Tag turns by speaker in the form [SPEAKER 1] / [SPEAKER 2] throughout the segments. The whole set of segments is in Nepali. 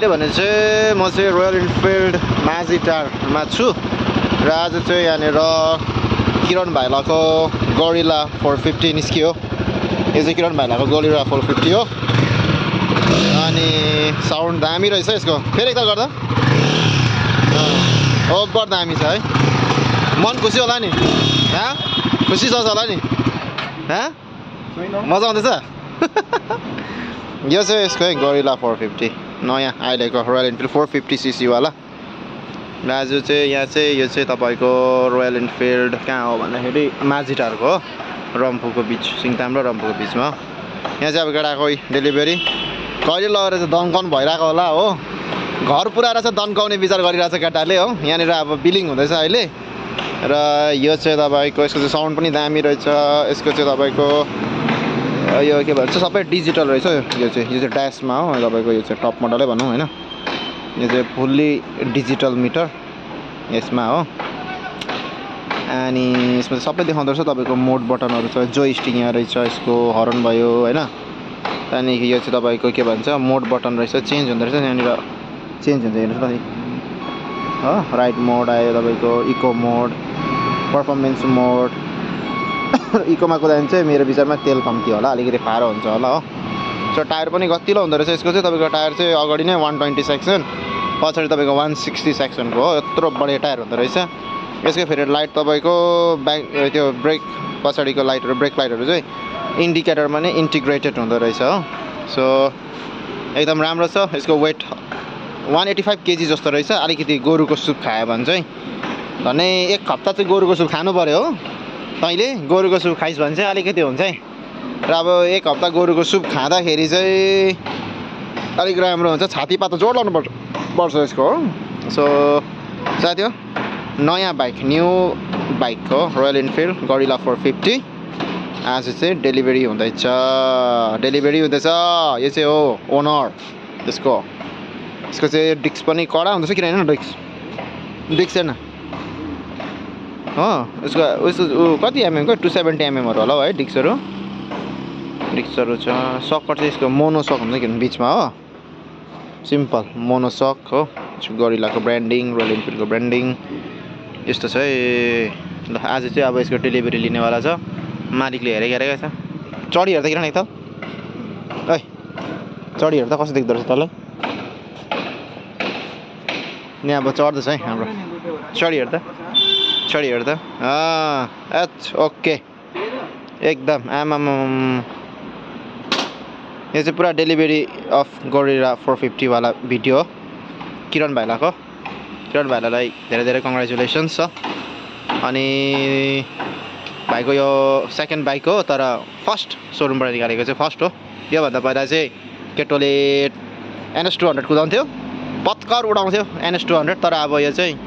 [SPEAKER 1] भने चाहिँ म चाहिँ रोयल इनफिल्ड म्याजिटारमा छु र आज चाहिँ यहाँनिर किरण भाइलाको गरिला 450 निस्कियो। यो चाहिँ किरण भाइलाको गरिला 450 हो अनि साउन्ड दामी रहेछ यसको। फेरि एकताल गर्दा ओभर दामी छ है। मन खुसी होला नि खुसी छ होला नि मजा आउँदैछ यो चाहिँ यसको है गरिला 450 नयाँ अहिलेको रोयल इनफिल्ड 450cc वाला। आज चाहिँ यहाँ चाहिँ यो चाहिँ तपाईँको रोयल इनफिल्ड कहाँ हो भन्दाखेरि माझिटारको हो रम्फूको बिच सिङताम र रम्फूको बिचमा। यहाँ चाहिँ अब केटाको डेलिभरी कहिले लगेर चाहिँ दन्काउनु भइरहेको होला हो। घर पुऱ्याएर चाहिँ दन्काउने विचार गरिरहेछ केटाले हो। यहाँनिर अब बिलिङ हुँदैछ अहिले र यो चाहिँ तपाईँको यसको चाहिँ साउन्ड पनि दामी रहेछ। यसको चाहिँ तपाईँको यो के भन्छ सबै डिजिटल रहेछ। यो चाहिँ ड्यासमा हो तपाईँको यो चाहिँ टप मोडलै भनौँ होइन। यो चाहिँ फुल्ली डिजिटल मिटर यसमा हो अनि यसमा सबै देखाउँदो रहेछ तपाईँको मोड बटनहरू छ। जोइस्टिक यहाँ रहेछ यसको हर्न भयो होइन। त्यहाँदेखि यो चाहिँ तपाईँको के भन्छ मोड बटन रहेछ चेन्ज हुँदो रहेछ यहाँनिर चेन्ज हुन्छ हेर्नुहोस् न हो। राइड मोड आयो तपाईँको इको मोड पर्फर्मेन्स मोड। इकोमा कुदायो चाहिँ मेरो विचारमा तेल कम्ती होला अलिकति फारो हुन्छ होला हो। सो टायर पनि गतिलो हुँदो रहेछ यसको चाहिँ। तपाईँको टायर चाहिँ अगाडि नै 120 सेक्सन पछाडि तपाईँको 160 सेक्सनको हो। यत्रो बढी टायर हुँदो रहेछ यसको। फेरि लाइट तपाईँको त्यो ब्रेक पछाडिको लाइटहरू ब्रेक लाइटहरू चाहिँ इन्डिकेटरमा नै इन्टिग्रेटेड हुँदो रहेछ हो। सो एकदम राम्रो छ। यसको वेट 185 kg जस्तो रहेछ। अलिकति गोरुको सुप खायो भने चाहिँ भने एक हप्ता चाहिँ गोरुको सुप खानु पऱ्यो हो। तैँले गोरुको सुप खाइस् भने चाहिँ अलिकति हुन्छ है। र अब एक हप्ता गोरुको सुप खाँदाखेरि चाहिँ अलिक राम्रो हुन्छ। छाती पातो जोड लाउनु पर्छ यसको हो। सो साथी हो नयाँ बाइक न्यू बाइक हो रोयल इनफिल्ड गरिला 450 आज चाहिँ डेलिभरी हुँदैछ। यो चाहिँ हो ओनर त्यसको। यसको चाहिँ डिस्क पनि कडा हुँदैछ किन होइन डिस्क छैन हो। यसको कति एमएमको 270 एमएमहरू होला है डिस्कहरू छ। सकर चाहिँ यसको मोनो सक हुन्छ किन बिचमा हो सिम्पल मोनो सक हो। गरिलाको ब्रान्डिङ रोयल इनफिल्डको ब्रान्डिङ यस्तो छ है। ल आज चाहिँ अब यसको डेलिभरी लिनेवाला छ। मालिकले हेरेकै छ। चढी हेर्दा किन एक त है चढी हेर्दा कस्तो देख्दो रहेछ तँलाई नि अब चढ्दैछ है हाम्रो चढी हेर्दा ओके एकदम आमाम। यो चाहिँ पुरा डेलिभरी अफ गरिला 450 वाला भिडियो हो किरण भाइलाई धेरै धेरै कङ्ग्रेचुलेसन्स छ। अनि भाइको यो सेकेन्ड बाइक हो तर फर्स्ट सोरुमबाट निकालेको चाहिँ फर्स्ट हो। योभन्दा पहिला चाहिँ केटोले NS200 कुदाउँथ्यो पत्कर उडाउँथ्यो NS200 तर अब यो चाहिँ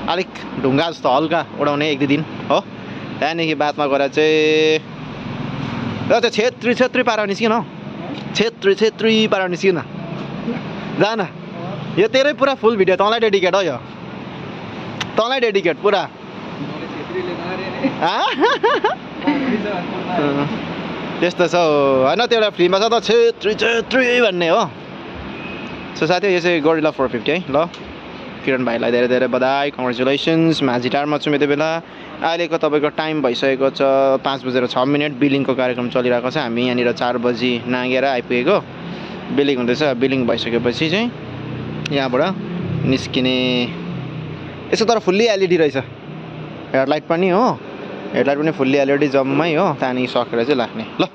[SPEAKER 1] अलिक ढुङ्गा जस्तो हल्का उडाउने 1-2 दिन हो। त्यहाँदेखि बादमा गएर चाहिँ र त्यो छेत्री पारा निस्किन हौ छेत्री पारा निस्किन जान। यो तेरै पुरा फुल भिडियो तँलाई डेडिकेट हो। यो तँलाई डेडिकेट पुरा त्यस्तो छ होइन। त्यो एउटा फिल्ममा छ त छेत्री भन्ने हो। सो साथी यो चाहिँ गरिला 450 है। ल किरण भाइलाई धेरै धेरै बधाई कङ्ग्रेचुलेसन्स। माझिटारमा छु यति बेला। अहिलेको तपाईँको टाइम भइसकेको छ 5:06 बिलिङको कार्यक्रम चलिरहेको छ। हामी यहाँनिर 4 बजी नागेर आइपुगेको बिलिङ हुँदैछ। बिलिङ भइसकेपछि चाहिँ यहाँबाट निस्किने। यसो तर फुल्ली LED रहेछ हेडलाइट पनि हो। हेडलाइट पनि फुल्ली LED जम्मै हो। त्यहाँदेखि सकेर चाहिँ लाग्ने। ल